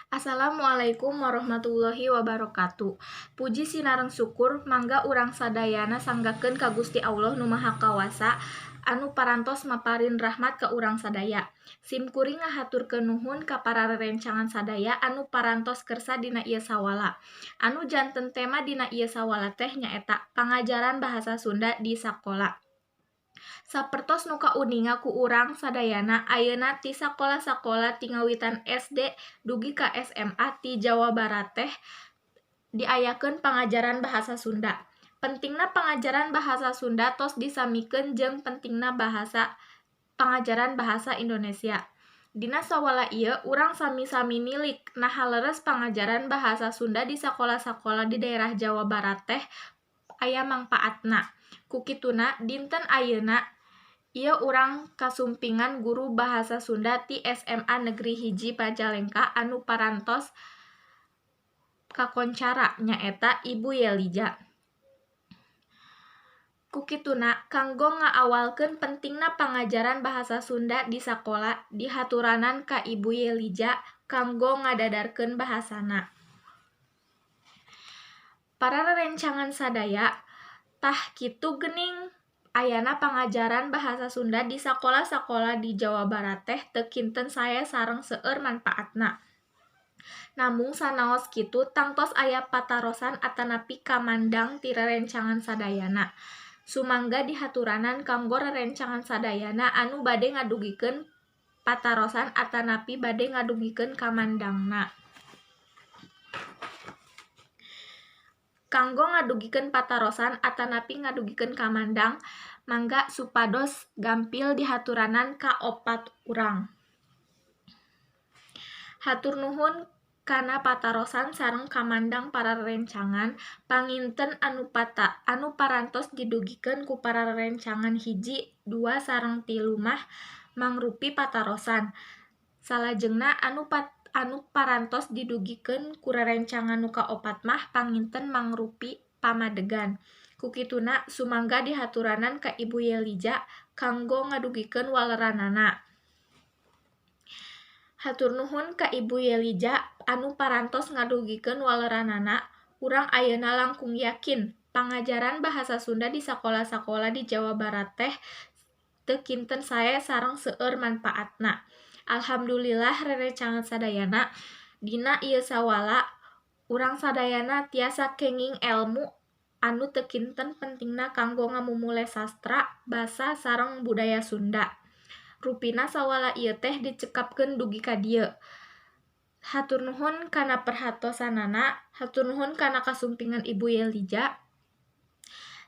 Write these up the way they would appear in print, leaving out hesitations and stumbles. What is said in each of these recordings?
Assalamualaikum warahmatullahi wabarakatuh. Puji sinareng syukur mangga urang sadayana sanggakeun ka Gusti Allah Nu Maha Kawasa anu parantos maparin rahmat ka urang sadaya. Sim kuring ngahaturkeun nuhun ka para rerencangan sadaya anu parantos kersa dina ieu sawala. Anu janten tema dina ieu sawala teh nyaeta pangajaran bahasa Sunda di sakola. Sapertos nu kauninga ku urang sadayana ayeuna ti sakola-sakola ti ngawitan SD dugi ka SMA ti Jawa Barat teh diayakeun pangajaran bahasa Sunda. Pentingna pangajaran bahasa Sunda tos disamikeun jeung pentingna bahasa pangajaran bahasa Indonesia. Dina sawala ieu urang sami-sami nilik naha leres pangajaran bahasa Sunda di sakola-sakola di daerah Jawa Barat teh aya mangpaatna. Ku kituna dinten ayeuna ieu urang kasumpingan guru bahasa Sunda ti SMA Negeri 1 Majalengka anu parantos kakoncara nyaeta Ibu Yelija. Ku kituna kanggo ngaawalkeun pentingna pangajaran bahasa Sunda di sakola dihaturanan ka Ibu Yelija kanggo ngadadarkeun bahasana. Para rerencangan sadaya, tah kitu geuning ayana pangajaran bahasa Sunda di sakola-sakola di Jawa Barat teh teu kinten sae sareng seueur manpaatna. Namung sanaos kitu tangtos aya patarosan atanapi kamandang ti rerencangan sadayana. Sumangga dihaturanan kanggo rerencangan sadayana anu bade ngadugikeun patarosan atanapi bade ngadugikeun kamandangna. Kanggo ngadugikeun patarosan atanapi ngadugikeun kamandang, mangga supados gampil dihaturanan ka opat urang. Hatur nuhun kana patarosan sareng kamandang para rerencangan, panginten anu parantos didugikeun ku para rerencangan 1, 2 sareng 3 mah mangrupi patarosan. Salajengna anu parantos didugikeun ku rerencangan nu kaopat mah panginten mangrupi pamadegan. Ku kituna sumangga dihaturanan ka Ibu Yelija kanggo ngadugikeun waleranana. Hatur nuhun ka Ibu Yelija anu parantos ngadugikeun waleranana, urang ayeuna langkung yakin pangajaran bahasa Sunda di sakola-sakola di Jawa Barat teh teu kinten sae sareng seueur manpaatna. Alhamdulillah rerencangan sadayana dina ieu sawala urang sadayana tiasa kenging elmu anu teu kinten pentingna kanggo ngamumule sastra, basa sareng budaya Sunda. Rupina sawala ieu teh dicekapkeun dugi ka dieu. Hatur nuhun kana perhatosanana, hatur nuhun kana kasumpingan Ibu Yelija.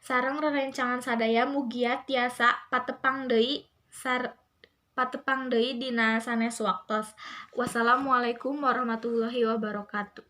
Sareng rerencangan sadaya mugia tiasa patepang deui dina sanes waktos. Wassalamualaikum warahmatullahi wabarakatuh.